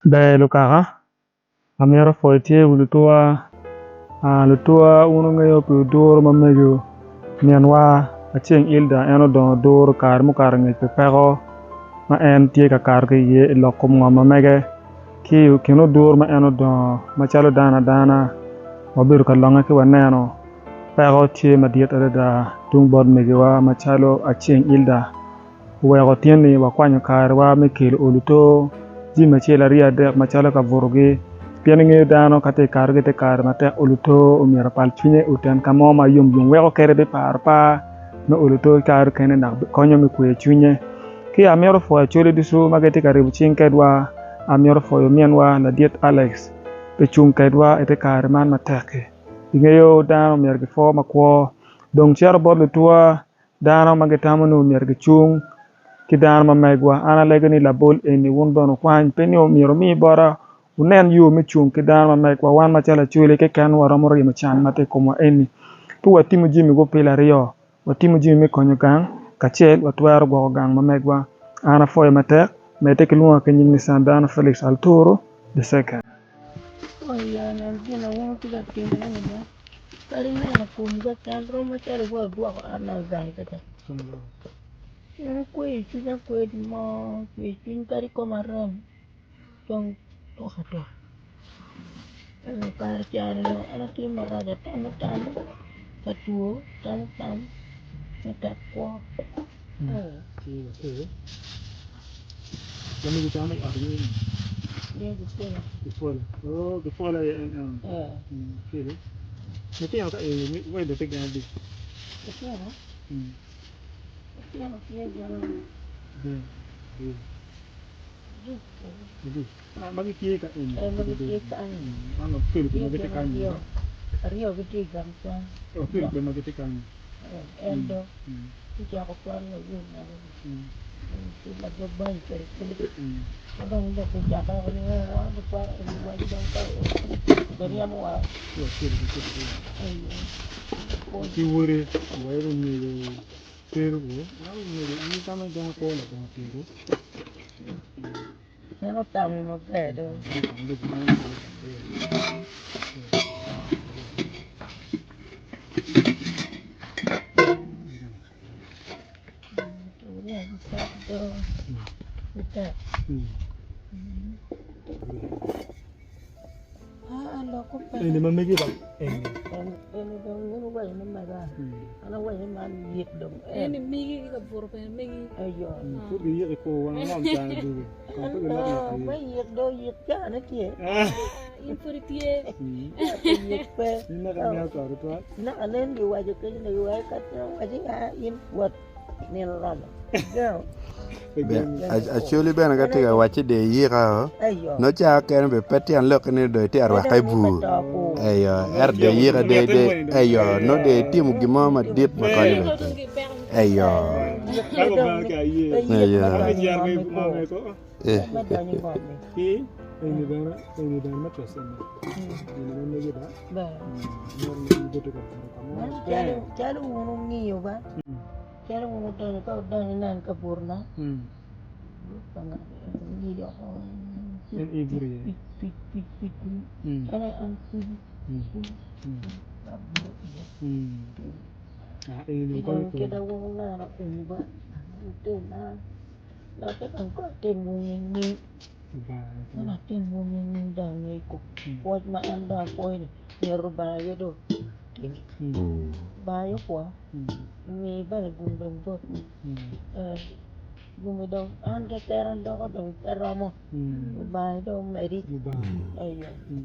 Ber lukaka, amito pwoyo tye wi lutuwa, lutuwa wun wungeyo pi oduro ma mego minwa Aceng Hilda en odongo oduro kare mukato angec pi peko ma en tye ka kato ki iye i lok kom ngom ma mege ki i kin oduro ma en odongo macalo dano adana wabedo ka longe ki waneno peko tye madit adada tung bot megiwa macalo Aceng Hilda. Oweko tyen-ni wakwanyo karewa me kelo oluto jami acel aryo adek macalo ka butogi pien ingeyo dano ka tye ka kato ki i te kare matek oluto omyero opal cwinye oten ka mo ma yom yom weko kadi biparo par me oluto ki kare mukene dok konyo me kweyo cwinye. Ki amito pwoyo Acholi ducu ma gitye ka ribo cing kedwa, amito pwoyo ominwa ladit Alex pi cung kedwa i te kare man matek-ki. Ingeyo dano myero gipwo makwo dong cito bot lutuwa Dano ma gitamo ni omyero gicung ki dano ma megwa. An alego ni labol eni wun bene wukwany, pe ni omyero wumi bota, wunen yo me cung ki dano ma megwa. Wan macalo Acholi keken waromo ryemo can ma tye i komwa eni. Pe watimo jami gupil aryo, watimo jami me konyo gang kacel watwero gwoko gang ma megwa. An apwoyo matek, medde ki lwonga ki nying ni Sandano Felix Alturu the second. Kadi neno kom keken rom macalo iwot idwoko an gang keken in ikweyo cwinya kwedi mo cwer cwiny kadi koma rem dong tuk atuka ento kare ca ni dong an atye marac atamo tam ka two atamo tam me tek kwo. Gucako kwan wa yo meno ci lagwok banyo kwede kulu ka dong dok gucako gukwano waco dong ka giryemowa En otamo maber do. Eni ma megi ba eni. Eni dong in iwaco ni mega an awaco ni man yik dong en. Eni megi ki kabuto bene megi. Eyo. Pud giyik i kor wang ngom calo ducu. Kong pe gilok lok aye. Me yik dong yik cane tye. In pud itye. Yik pe. In naka ingeyo to tutwal. Naka nen giwaco kenyo ni giwaco ka waco ya in wot nino romo. Acholi bene ka tye ka wacci dong iyika nongo ca kene bene pe tyen lokke ni dong itye ka rwakke i bur eyo ento dong iyika eyo nongo dong itimo gin mo madit ma konyo bene pe eyo eyo. Calo wun wudonyo ka wudonyo ineno kabutona, kit ma wun wuneno komgi pwoc ma an dong apwoyo-ni myero Lubanga aye dong otim Lubanga aye opwoya. Mi bene gum dong boti, gumi dong an keken doko dong pe romo, Lubanga dong omedi.